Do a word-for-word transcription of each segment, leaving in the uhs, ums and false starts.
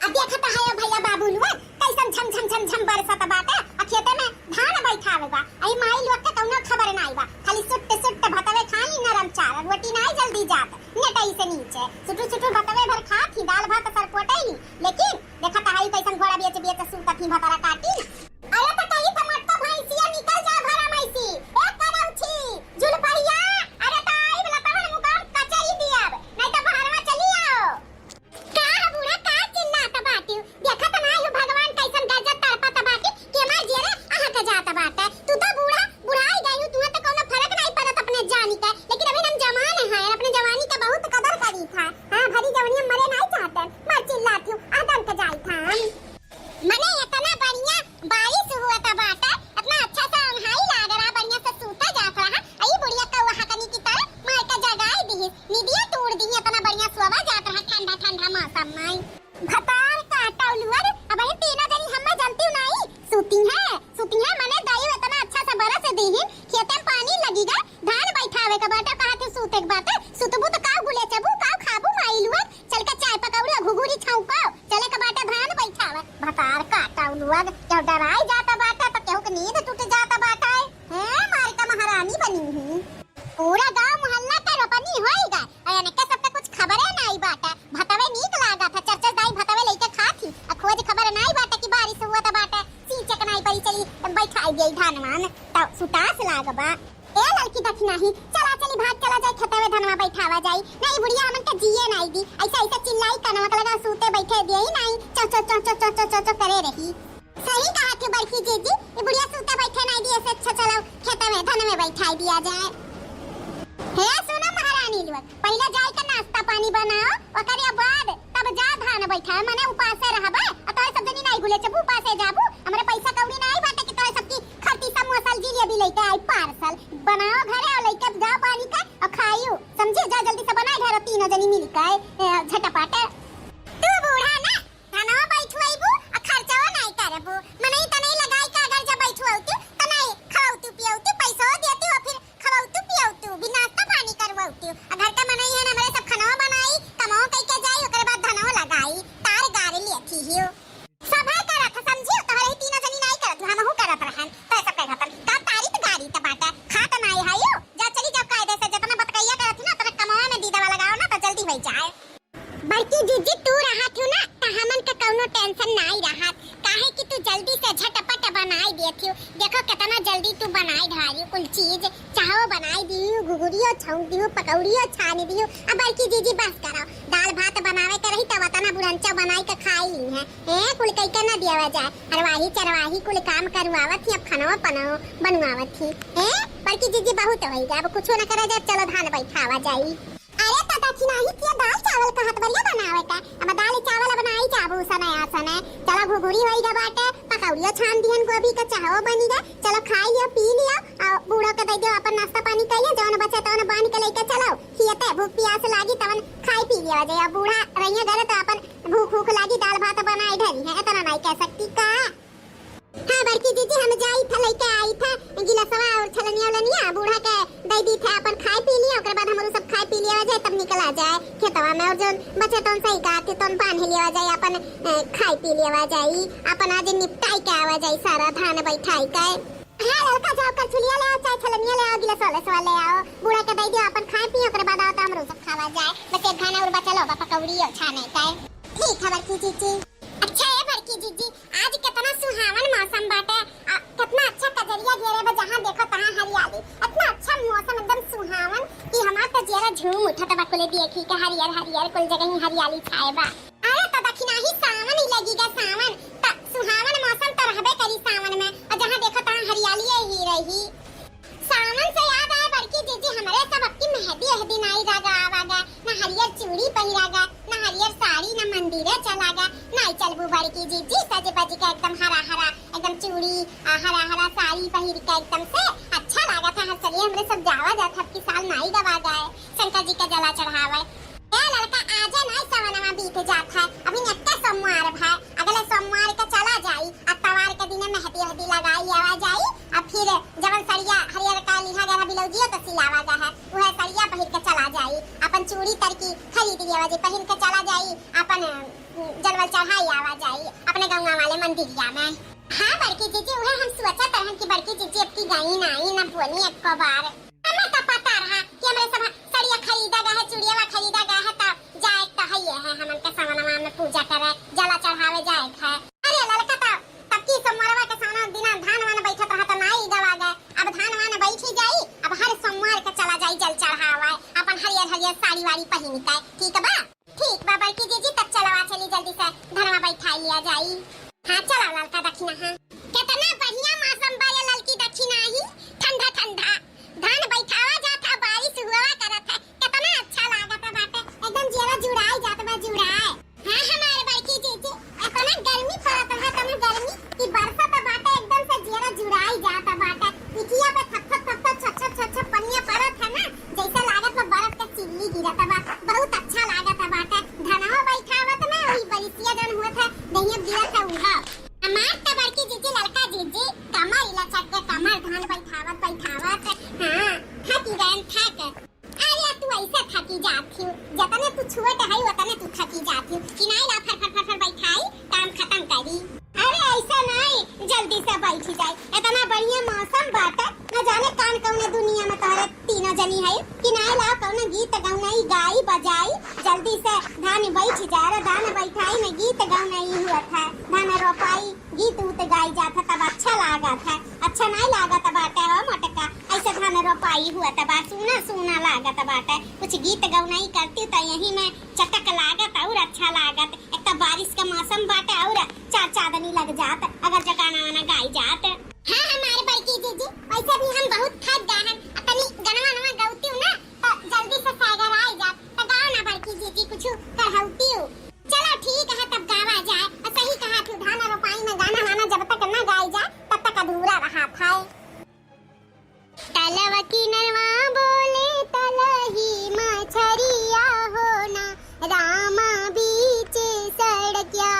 अब देखत है भैया बाबू लोग, कैसन झम झम झम झम बरसत बाटे, आ खेते में धान बैठावे बा। आई माई लोग के कौनो खबर नाई बा, खाली सुट्ट सुट्ट भतवे खाई, नरम चार, रोटी नाई जल्दी जात, नेटई से नीचे। सुटू सुटू भतवे भर खात ही, दाल भात सरपोटे ही, लेकिन देखत है कैसन घोड़ा बेच बेच सूतत ही भतरा काटी। अरे त कही त मत तो भैंसिया निकल जा भरा मैसी। ए करौछी, जुलफैया, अरे त आई वाला तहन मुकाम कचरी दियब, नहीं तो बहरवा चली आओ। का ह बूढ़ा, का चिल्लात बाटिउ? देखत नाई हो भगवान कैसन गरजत तड़पत बाटी, कि हमार जियरा अहक जात बाटे। तू तो बूढ़ा, बुढ़ाई गइउ, तुहे तो कौनो फर्क नाई पड़त अपने जानी के, लेकिन अभी हम जवान हैं, अपने जवानी के बहुत कदर करी था। हाँ, भरी जवानी हम मरे नाई चाहते, मर चिल्लात हूँ, आदम के जाई था हम। मने इतना बढ़िया बारिश हुआ था बाटे, इतना अच्छा सा ओंघाई लाग रहा, बढ़िया से सूता जात रहा। आई बुढ़िया कौआ हकनी की तरह मार के जगाई दिहिस, निदिया तोड़ दिही, इतना बढ़िया सोवा जात रहा ठंडा ठंडा मौसम में। भतार काटा उलुअर, अब ये तीनों जनी हमें जलती नहीं, सूती है, सूती है, मने दाई इतना अच्छा सा बरस दिही, खेते में पानी लगी गए, धान बैठावे के बाटे, कहा थे सूते के बाटे, सुतबू तो काऊ गुले चबू, काऊ खाबू माई लुअर, चल के चाय पकौड़ी और घुघुरी छौंको, चले के बाटे धान बैठावे। भतार काटा उलुअर, केहू डराई जाता बाटे तो केहू के नींद टूट जाता बाटे। हैं, मार का महारानी बनी ही। पूरा गांव मोहल्ला के रोपनी होई गए, और इनके सबके कुछ खबरे नाई बाटे। भतवे नीक लागत है, चरचर दाई भतवे लेके खात ही, आ खोज खबर नाई बाटे कि बारिश हुआ त बाटे, सींचे के नाई परी, चली बैठाई गई धानवान, तो सुतास लागबा। ए ललकी दखिनाही, चला चली भाग चला जाए खेतवे धनवा बैठावा जाई। नहीं बुढ़िया हमन के जिए नाई दी, ऐसा ऐसा चिल्लाई कनवा के लगा सूते बैठे दिए ही नाई, चौ चौ चौ चौ चौ चौ चौ चौ करे रही। सही कहा थे बड़की जीजी, ये बुढ़िया सूते बैठे नाई दी, ऐसे अच्छा चलो खेतवे धनवे बैठाई दिया जाए। हे सुनो महारानी लोग, पहले जाए के नाश्ता पानी बनाओ, ओकरे बाद तब जा धान बैठाए, मने उपासे रहबे, आ तोरे सब जनी नाई गुले चबू उपासे जाबू, हमरे पैसा कौड़ी नाई बाटे कि तोरे सबकी खरती समोसा जिलेबी लेके आई पार्सल। बनाओ घरे और लेके जाओ पानी का और खाइयो। समझी? जा जल्दी से बनाए घरे तीनों जनी मिल के, ए, झटपट। तू बूढ़ा ना, धनवा बैठवाइबू आ खर्चवा नाई करबू। मनई तनई लगाई के अगर जब बैठवती, तनई खवती पियवती, पैसो देती और फिर खवती पियवती, भी नाश्ता पानी करवती। आ घर का मनई है ना, हमरे सब खनवा बनाई, कमाओ कई के जाई, ओकरे बाद धनवा लगाई, तार गारी लेती हियो। सभे करत ह, समझियो, तोहरे ही तीनों जनी नाई करत, हमहू करत रहन, तो सब कह रहतन, का तारी त गारी त बाटे, खात नाई है यो, जा चली जाओ कायदे से, जितना बतकैया करत ना, उतना कमावे में दीदवा लगाओ ना, तो जल्दी हो जाए। बड़की जीजी तू रहत हो ना, त हमन के कौनो टेंशन नाई रहत, काहे कि तू जल्दी से झटपट बनाई देत हो। देखो कितना जल्दी तू बनाई ढारी कुल चीज, चाहो बनाई दियो, घुघुरियो छौंक दियो, पकौड़ियो छानी दियो। अब बड़की जीजी बस करो, दाल भात बनावे के रही त वतना बुढ़ंचा बनाई के खाई ली है। ए, कुल कई के ना दियावा जाए, हरवाही चरवाही कुल काम करवावत ही, अब खनवा पनवा बनवावत ही। ए, बड़की जीजी बहुत होई गया, अब कुछो ना करा जाए, चलो धान बैठावा जाई। अरे त दखिनाही के दाल चावल कहत बरिया बनावे का। अब दाल चावल अब नाई चाबू सने आसने। चलो घुघुरी होई गा बाटे, पकौड़ियो छान दिहन, गोभी का चहवो बनी गा। चलो खाई लियो, पी लियो, और बूढ़ो के दे दियो, अपन नाश्ता पानी कर लियो, जवन बचे तवन बांध के लेके चलो। खियते भूख पियास लागी तवन खाई पी लियो जाए। अब बूढ़ा रहिए घरे तो अपन भूख भूख लागी, दाल भात बनाए धरी है, इतना नाई कह सकती का। हाँ बड़की जीजी, हम जाई था लेके आई था गिलसवा और छलनिया उलनिया, बूढ़ा के दे दी था, अपन खाए पी लिया, ओकर बाद हमरू सब खाए पी लिया जाए, तब निकला जाए खेतवा में, और जौन बचे तौन सही का थे तौन बांध लिया जाए, अपन अ, खाए पी लिया जाए, अपन आज निपटाई के आवा जाए सारा धान बैठाई के। हाँ ललका, जाओ करछुलिया ले आओ, चाहे छलनिया ले आओ, गिलसवा उलसवा ले आओ, बूढ़ा के दे दियो, अपन खाए पिए, ओकर बाद आओ तो हमरू सब खावा जाए, बस एक धान और बचल होगा पकौड़ी और छाने के। ठीक है बड़की जीजी। अच्छा ए बड़की जीजी, आज कितना सुहावन मौसम बाटे, आ, कितना अच्छा कजरिया घेरे बा, जहाँ देखो तहाँ हरियाली, इतना अच्छा मौसम एकदम सुहावन कि हमार तो जियरा झूम उठत बा कुल देखी के, हरियर हरियर कुल जगह ही हरियाली छाए बा। अरे तो दखिनाही सावन ही लगी गा, सावन त सुहावन मौसम तो रहबे करी सावन में, और जहाँ देखो तहाँ हरियाली ही रही। सावन से याद आए बड़की जीजी, हमरे सब अबकी मेहंदी एहदी नाई लगावा गा, ना हरियर चूड़ी पहिरा गा, ना हरियर साड़ी, ना मंदिरे चला गा, नाई चलबू बड़की जीजी, सज बज के एकदम हरा हरा एकदम चूड़ी आ हरा हरा साड़ी पहिर के एकदम से अच्छा लागा था, हंसलिए हमरे सब जावा जात अबकी साल नाई गवा गए, शंकर जी का जला चढ़ावे। ए ललका, आजे नाई सवनवा बीत जात है, अभी नेक्के सोमवार भा, अगले सोमवार के चला जाई, अतवार के दिने मेहंदी एहदी लगाई आवा जाई, आ फिर जवन सड़िया हरियर का लिहा गया है ब्लाउजियो तो सिलावा गया है, वह सड़िया पहिर के चला जाई, अपन चूड़ी तरकी खरीद लिया जाई, पहिर के चला जाई, अपन जलवल चढ़ाई आवा जाई अपने गौवा वाले मंदिरिया में। हाँ बड़की जीजी, उहे हम सोचत रहन कि बड़की जीजी अब की गई नाई ना बोनी एको बार। हमें तो पता रहा कि हमरे सब सड़िया खरीदा गया है, चूड़िया खरीदा गया है, तो जाए तो है ये है हमन के सवनवा में पूजा करे, जला चढ़ावे जाए है। अरे ललका तो तब की सोमवारवा के सवनवा दिना धान वान बैठत रहा तो नाई गवा गए, अब धान वान बैठी जाई, अब हर सोमवार के चला जाई जल चढ़ावे, अपन हरियर हरियर साड़ी वाड़ी पहिन के, ठीक बा? ठीक बा बड़की जीजी, तब चलवा चली जल्दी से धनवा बैठाई लिया जाई। हाँ चला ललका दखिना, हाँ। कितना बढ़िया मौसम बा ये ललकी दखिना ही, ठंडा ठंडा। धान बैठावा जात है, बारिश हुआ करत है, कितना अच्छा लागत बाटे, एकदम जियरा जुड़ाई जात बा, जुड़ाए। हाँ हमारे बड़की जीजी, इतना गर्मी पड़त है, इतना गर्मी कि बरसत बाटे, एकदम से जियरा जुड़ाई जात बाटे। पिठिया पे थप थप थप थप छप छप छप छप पनिया पड़त है ना, जैसे लागत बा बर्फ के सिल्ली गिरत बा। बहुत अच्छा लागत बाटे। धनवा बैठावत में वही बरिसिया जौन होत है, दहिया गिरत है उहा। हमार त बड़की जीजी, ललका जीजी, कमर इला छट के कमर धान बैठावत बैठावत, हाँ, थकी गयन थक। अरे तू ऐसे थकी जात हियो, जतने तू छुअत है उतने तू थकी जात हियो। किनाई ला फर फर फर फर बैठाई, काम खतम करी। अरे ऐसा नहीं, जल्दी से बैठ जाए, इतना बढ़िया मौसम बाटे, न जाने कान कौने दुनिया में तोहरे तीनों जनी है। किनाई ला कौनो गीत गौनई गाई बजाई, जल्दी से धान बैठ जाए रे, धान बैठाई में गीत गौनई हुआ था, धान रोपाई गीत उत गाई जात है, तब अच्छा लागत है। अच्छा नहीं लागत बाटे हो मोटका, ऐसे धान रोपाई हुआ तब सूना सूना लागत बाटे। कुछ गीत गौनई करती तो यही में चटक लागत और अच्छा लागत। एक तो बारिश का मौसम बाटे और चार चांदनी लग जात अगर जगाना वाना गाई जात। हाँ हमारे बड़की जीजी, वैसे भी हम बहुत थक गए हैं, तनी गनवा नवा गौती ना तो जल्दी से सागर आई जात, तो गाओ ना बड़की जीजी कुछ करहौती। चलो ठीक है, तब गावा जाए। और सही कहा तू, धान रोपाई में गाना वाना जब तक न गाई जाए, तब तक अधूरा रहा था। तलवा किनरवा बोले तलही मछरिया हो ना, रामा बीच सड़किया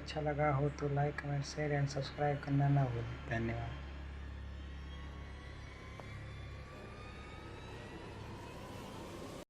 अच्छा लगा हो तो like, comment, share and subscribe करना ना भूलें। धन्यवाद।